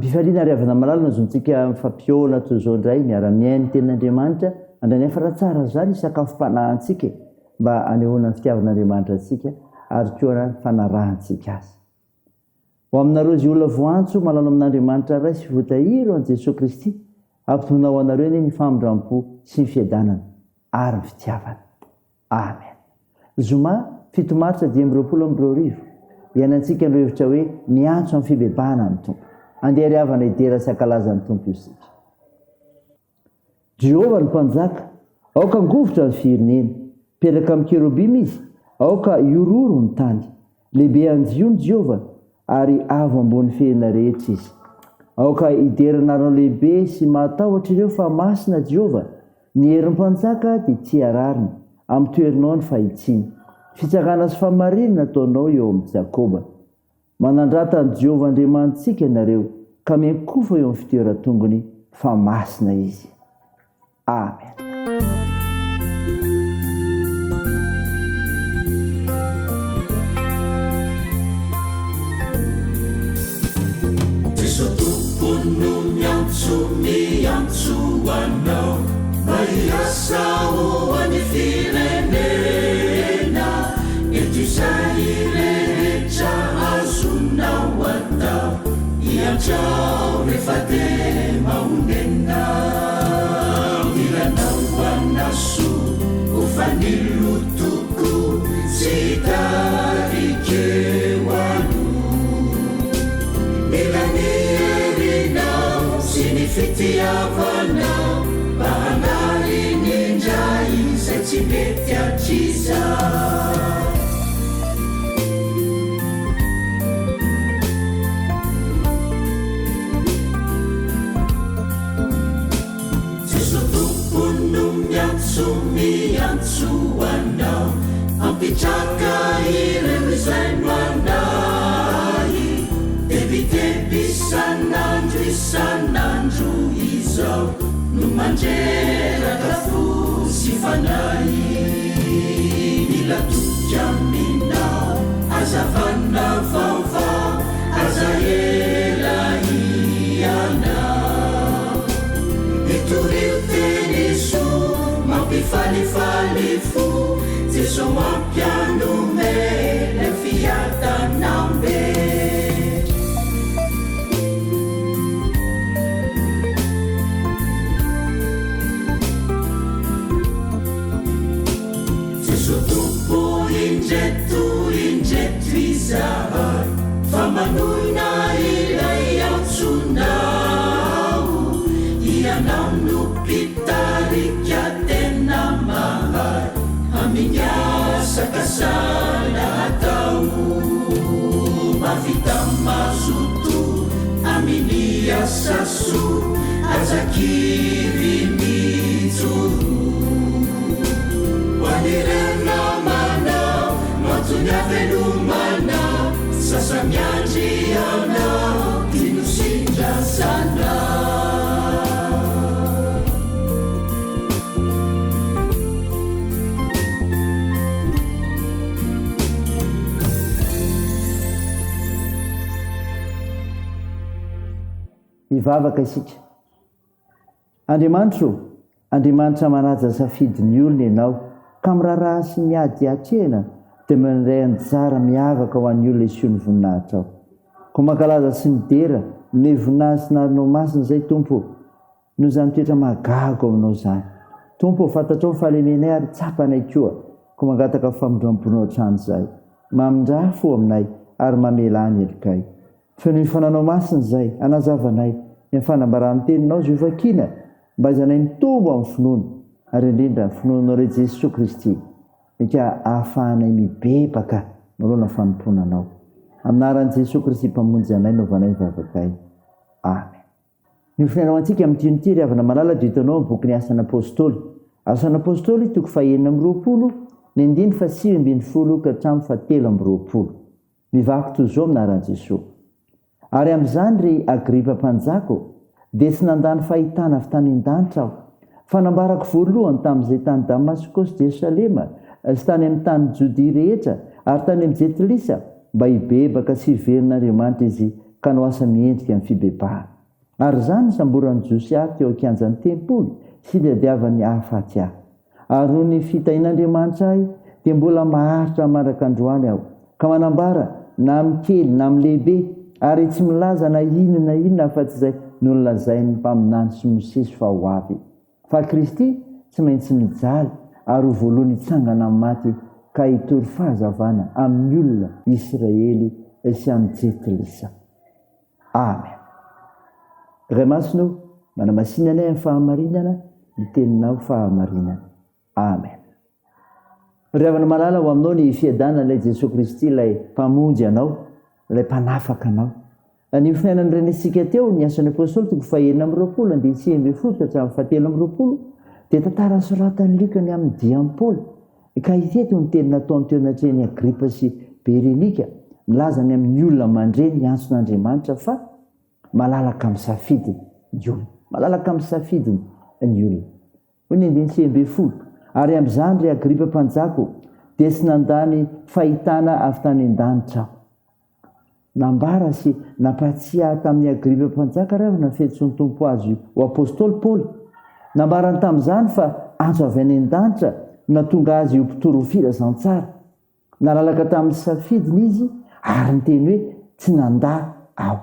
Am-pifaliana ry havana malala no azontsika mifampihaona toy izao indray, miara-mihaino ny Tenin'Andriamanitra, handray ny hafatra tsara izany hisakafom-panahintsika e, mba hanehoana ny fitiavan'Andriamanitra antsika ary koa ny fanarahantsika Azy. Ho aminareo izay olona voantso malala amin'Andriamanitra Ray sy voatahiry ao amin'i Jesoa Kristy, ampitombonao ho anareo anie ny famindram-po sy ny fiadanana ary ny fitiavana. Amen. Zoma, fito martsa 2025, Iainantsika ny hevitra hoe miantso amin'ny fibebahana ny Tompo. Andeha ry havana hidera sy hankalaza ny Tompo isika. Jehovah no Mpanjaka, aoka hangovitra ny firenena. Mipetraka amin'ny kerobima Izy, aoka hihorohoro ny tany. Lehibe any Ziona Jehovah, ary avo ambony fehina rehetra Izy. Aoka hidera anaranao lehibe sy mahatahotra ireo fa masina Jehovah, Ny herin'ny mpanjaka dia tia rariny, ampitoerinao ny fahitsiana. Fitsarana sy fahamarinana ataonao eo amin'i Jakoba. Manandrata an'i Jehovah Andriamanitsika ianareo, ka miankofa eo amin'ny fitoeran-tongony, fa masina izy. Amen. Jeso Tompo no miantso, miantso anao mba hiasa ho an'ny firenena. Eto izay rehetra azonao atao, hiantrao rehefa te mahonena. Mila anao hanasoa ho fanilo tokoa, tsy hitarika eo aloha. Mila ny herinao sy ny fitiavanao mba hanary ny indray izay tsy mety hatrizay. Jeso Tompo no miantso, miantso anao Hampitraka ireo izay manahy Tebiteby isan'andro isan'andro izao No mandreraka fo sy fanahy Mila toky aminao, hazavana vaovao Aza ela hianao. Mitorio teny soa mampifalifaly fo Jeso mampianome lay fiadanambe. Jeso Tompo indreto indreto izahay fa manoina ilay antsonao Ianao no mpitarika tena mahay Amin'ny asa kasana atao Mahavita mazoto amin'ny asa soa Aza kivy mijoro Ho an'ireo namanao no antony havelomanao Sasa-miandry anao ty nosindrasanao. Hivavaka isika. Andriamanitra ô, Andriamanitra manaja safidy ny olona Ianao, ka miraharaha sy miady hiatrehana dia mandray anjara miavaka ho an'ny olona iseho ny voninahitrao. Koa mankalaza sy midera, manome voninahitra sy narinao masina izay Tompo ô, noho izany toetra mahagaga ao aminao izany. Tompo ô, fantatrao ny fahalemenay ary tsapanay koa, koa mangataka famindram-ponao hatrany izahay. Mamindrà fo aminay ary mamelà ny helokay. Fenoy fananao masina izay hanazavanay ny amin'ny fanambaran'ny teninao izay hovakiana mba haizanay mitombo amin'ny finoana ary indrindra ny finoanao Ray Jesoa Kristy ka ahafahanay mibebaka manoloana fanompoana Anao. Amin'ny anaran'i Jesoa Kristy Mpamonjy anay no ovanay ny vavakay. Amen. Ny hofonaina ho antsika amin'ity ino ity ry havana malala dia hitanao amin'ny bokin'ny Asan'ny Apostoly. Asan'ny Apostoly toko fahenina amby 20, ny andininy faha 19 ka hatramin'ny faha 23. Mivaky toy izao amin'ny anaran'i Jesoa. Ary amin'izany, ry Agripa mpanjaka ô, dia tsy nandany fahitana avy tany an-danitra aho, fa nambarako voalohany tamin'izay tany Damaskosy, Jerosalema, sy tany amin'ny tanin'i Jodia rehetra, ary tany amin'ny Jentilisa, mba hibebaka sy hiverina Andriamanitra izy. ka hanao asa miendrika ny fibebahana. Ary izany nisamboran'ny Jiosy ahy teo an-kianjan'ny tempoly sy nitadiavany hahafaty ahy. Ary noho ny fitahian'Andriamanitra ahy, dia mbola maharitra mandraka androany aho, ka manambara na amin'ny kely na amin'ny lehibe, ary tsy milaza na inona na inona afa-tsy izay nolazain'ny mpaminany sy Mosesy fa ho avy. Fa Kristy tsy maintsy mijaly ary ho voalohany hitsangana amin'ny maty ka hitory fahazavana amin'ny olona Isiraely sy amin'ny Jentilisa. Amen. Ray Masina o, manamasina anay amin'ny fahamarinana, ny teninao fahamarinana. Amen. Ry havana malala, ho aminao ny fiadanan'ilay Jesoa Kristy, ilay Mpamonjy anao, ilay Mpanafaka anao. Ny fiainana norenesintsika teo, ny Asan'ny Apostoly toko fahenina amby roapolo, andininy 19 ka hatramin'ny fahatelo amby roapolo, dia tantara nosoratan'i Lioka ny amin'ny dian'i Paoly. Ka ireto ny teny nataony teo anatrehan'i Agripa sy Berenika, milaza ny amin'ny olona mandre ny antson'Andriamanitra fa malalaka amin'ny safidiny ny olona. Malalaka amin'ny safidiny ny olona. Hoy ny andininy 19, Ary amin'izany, ry Agripa mpanjaka ô, dia tsy nandà ny fahitana avy tany an-danitra aho. Nambara sy nampahatsiahy tamin'i Agripa Mpanjaka ry havana ny fiantsoan'ny Tompo azy ho apostoly Paoly. Nambarany tamin'izany fa antso avy any an-danitra no nahatonga azy ho mpitory ny filazantsara. Nalalaka tamin'ny safidiny izy ary niteny hoe tsy nandà aho.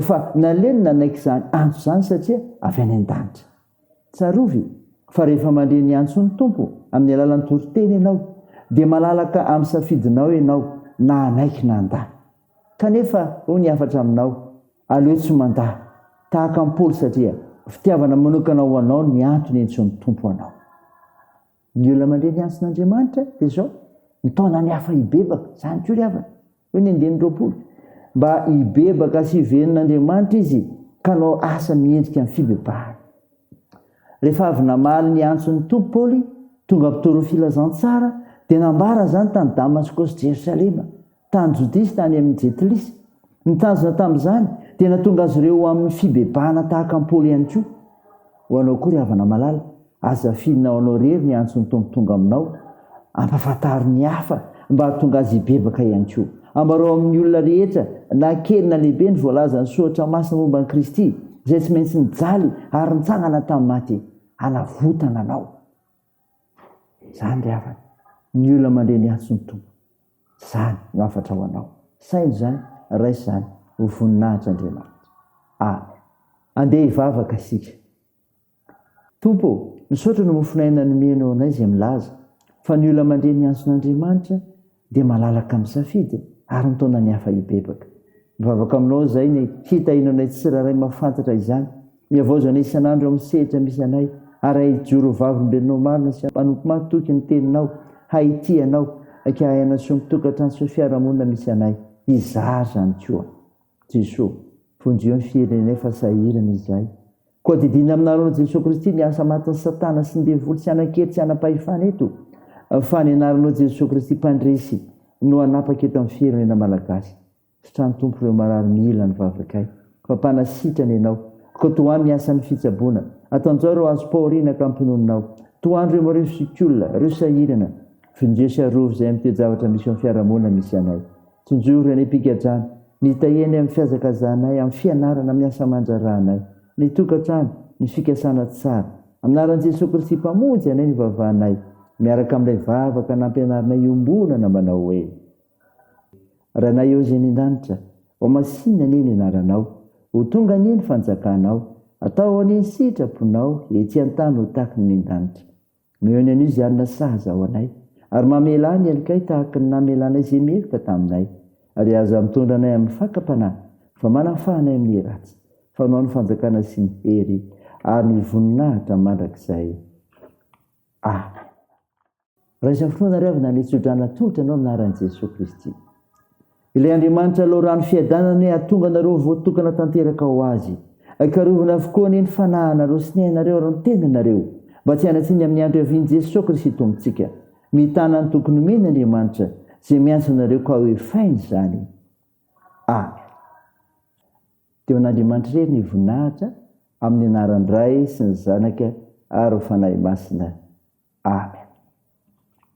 Fa naleony nanaiky izany antso izany satria avy any an-danitra. Tsarovy fa rehefa mandre ny antson'ny Tompo amin'ny alalan'ny toriteny ianao, dia malalaka amin'ny safidinao ianao na hanaiky na handà. Kanefa, hoy ny hafatra aminao, aleo tsy mandà, tahaka an'i Paoly satria fitiavana manokana ho anao ny antony iantsoan'ny Tompo anao. Ny olona mandre ny antson'Andriamanitra dia izao, mitaona ny hafa hibebaka, izany koa ry havana. Hoy ny andininy 20, Mba hibebaka sy hiverina Andriamanitra izy ka hanao asa miendrika ny fibebahana. Rehefa avy namaly ny antson'ny Tompo Paoly, tonga mpitory ny filazantsara, dia nambara izany tany Damaskosy Jerosalema, tany Jodia sy tany amin'ny Jentilisa. Ny tanjona tamin'izany dia nahatonga azy ireo ho amin'ny fibebahana tahaka an'i Paoly ihany koa. Ho anao koa ry havana malala, aza afilina ho anao irery ny antson'ny Tompo tonga aminao, ampahafantaro ny hafa mba hahatonga azy hibebaka ihany koa. Ambarao amin'ny olona rehetra na kely na lehibe ny voalazan'ny Soratra Masina momba an'i Kristy, izay tsy maintsy nijaly ary nitsangana tamin'ny maty hanavotana anao. Izany ry havana, ny olona mandre ny antson'ny Tompo. Izany no hafatra ho anao. Saino izany, raiso izany, ho voninahitr'Andriamanitra. Amen. Andeha hivavaka isika. Tompo ô, misaotra ny mofon'aina nomenao anay izay milaza fa ny olona mandre ny antson'Andriamanitra dia malalaka amin'ny safidy ary mitaona ny hafa hibebaka. Mivavaka aminao izahay ny hitahiana anay tsirairay mahafantatra izany, mihavaoza anay isan'andro eo amin'ny sehatra misy anay ary hahay hijoro ho vavolombelonao marina sy mpanompo mahatoky ny teninao, hahay hitia anao, ka hahay hanasoa ny tokantrano sy ny fiarahamonina misy anay. Hizara izany koa. Jesoa, vonjeo ny firenenay fa sahirana izahay. Koa didiana amin'ny anaranao Jesoa Kristy ny asa matin'i Satana sy ny devoly tsy hanan-kery tsy hanam-pahefana eto, fa ny anaranao Jesoa Kristy Mpandresy no hanapaka eto amin'ny firenena Malagasy. Sitrano Tompo ireo marary mila ny vavakay. Fa mpanasitrana Ianao. Koa tohano ny asan'ny fitsaboana. Atanjao ireo azom-pahoriana ka ampinoninao. Tohano ireo marefo sy olona, ireo sahirana. Vonjeo sy arovy izay amin'ny toe-javatra misy eo amin'ny fiarahamonina misy anay. Tsinjovy ireo any am-pigadrana. Mitahianay amin'ny fihazakazahanay, amin'ny fianarana, amin'ny asa aman-draharahanay, ny tokantrano, ny fikasana tsara. Amin'ny anaran'i Jesoa Kristy Mpamonjy anay no ivavahanay, miaraka amin'ilay vavaka nampianarinay iombonana manao hoe. Rainay eo izay any an-danitra, ho masinina anie ny anaranao, ho tonga anie ny fanjakanao, atao anie ny sitraponao ety an-tany ho tahaky ny any an-danitra. Omeo ny anio izay hanina sahaza ho anay, ary mamelà ny helokay tahaka ny namelanay izay meloka taminay. Ary aza mitondra anay amin'ny fakam-panahy, fa manafaha anay amin'ny ratsy. Fa Anao ny fanjakana sy ny hery ary ny voninahitra mandrakizay. Amen. Raiso amin'ny finoana ry havana ny tsodrano atolotra anao amin'ny anaran'i Jesoa Kristy. Ilay Andriamanitra loharano fiadanana anie hahatonga anareo ho voatokana tanteraka ho Azy. Karovina avokoa anie ny fanahinareo sy ny ainareo ary ny tenanareo, mba tsy hanatsiny amin'ny andro hiavian'i Jesoa Kristy Tompontsika. Mitana ny toky nomeny Andriamanitra, izay miantso anareo ka hoefainy izany. Amen. Dia ho an'Andriamanitra irery ny voninahitra, amin'ny anaran'ny Ray sy ny Zanaka ary ny Fanahy Masina. Amen.